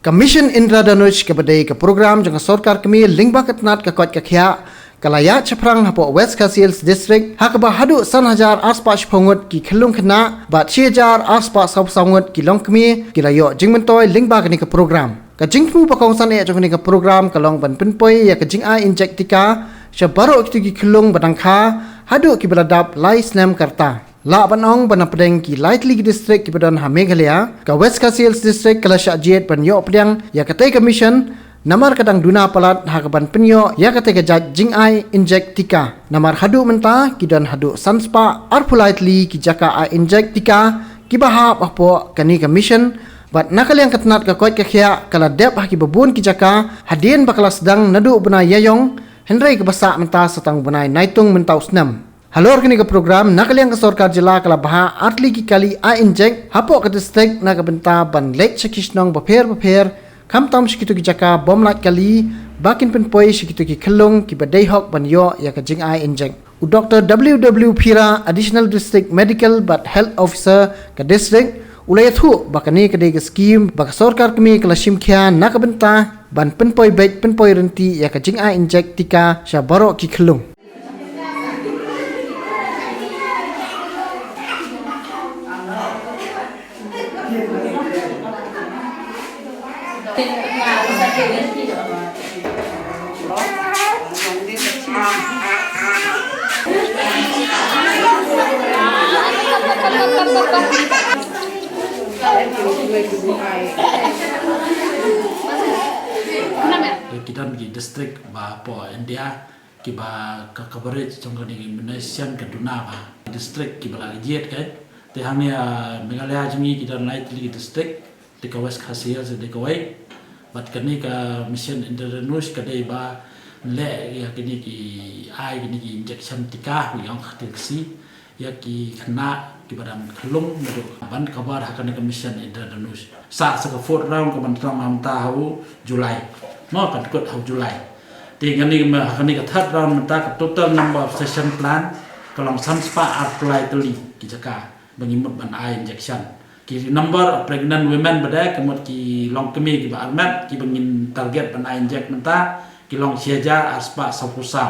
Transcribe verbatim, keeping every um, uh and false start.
Ka Mission Indradhanush kaba dei ka program jong ka sorkar kmie lyngba ka tnat ka koit ka khiah ka la ïaid shaphrang hapoh West Khasi Hills District, ha kaba haduh san hajar arspah shiphew ngut ki khyllung khynnah bad shi hajar arspah sawphew saw ngut ki longkmie ki la ïoh jingmyntoi lyngba kane ka program. Ka jingthmu ba kongsan eh jong kane ka program ka long ban pynpoi ïa ka jingai injek tika sha baroh kito ki khyllung ba dang kha haduh kiba la dap lai snem ka rta. Lah ban ong ba na pdeng ki lai tylli ki district kiba don ha Meghalaya, ka West Khasi Hills District ka la shah jied ban ïoh pdiang ïa katei ka mission, namar ka dang duna palat ha kaban pynïoh ïa katei ka jait jingai injek tika. Namar haduh mynta ki don haduh san spah arphew lai tylli ki jaka ai injek tika kiba hap hapoh kane ka mission, bad na ka liang ka tnat ka koit ka khiah ka la dep ha kiba bun ki jaka hadien ba ka la sdang naduh u bnai Ïaïong, hynrei kaba sah mynta sa tang u bnai Naitung mynta u snem. Halor kane ka program, na ka liang ka sorkar jylla ka la bha ar tylli ki kali ai injek hapoh ka district na ka bynta ban leit sha ki shnong bapher bapher, khamtam sha kito ki jaka bym lait kali, ba kin pynpoi sha kito ki khyllung kiba dei hok ban ïoh ïa ka jingai injek. U Doktor W W Phira, Additional District Medical bad Health Officer ka district, u la ïathuh ba kane ka dei ka skhim ba ka sorkar kmie ka la shim khia na ka bynta ban pynpoi beit pynpoi rynti ïa ka jingai injek tika sha baroh ki khyllung. Ki don ki district ba hapoh India kiba ka coverage jong kane ka immunization ka duna bha. District kiba la jied ka. Te hangne, ah, Meghalaya jong ngi ki don lai tylli ki district, te ka West Khasi Hills te kawei. Bad kane ka Mission Indradhanush ka dei ban leh ïa kine ki, ai kine ki injection tika, ba ong ha ka Khasi, ïa ki khynnah kiba dang khyllung naduh ban cover ha kane ka Mission Indradhanush. Sa sa ka fourth round kaban tang mynta ha u July. Mo, kan kut ha u July. Te kane ma, ha kane ka third round mynta ka total number of session plan ka long san spah arphew lai tylli ki jaka ba ngi mut ban ai injection. Ki number of pregnant women ba dei, ka mut ki longkmie kiba armet kiba ngin target ban ai inject mynta, ki long shi hajar arspah sawphew saw.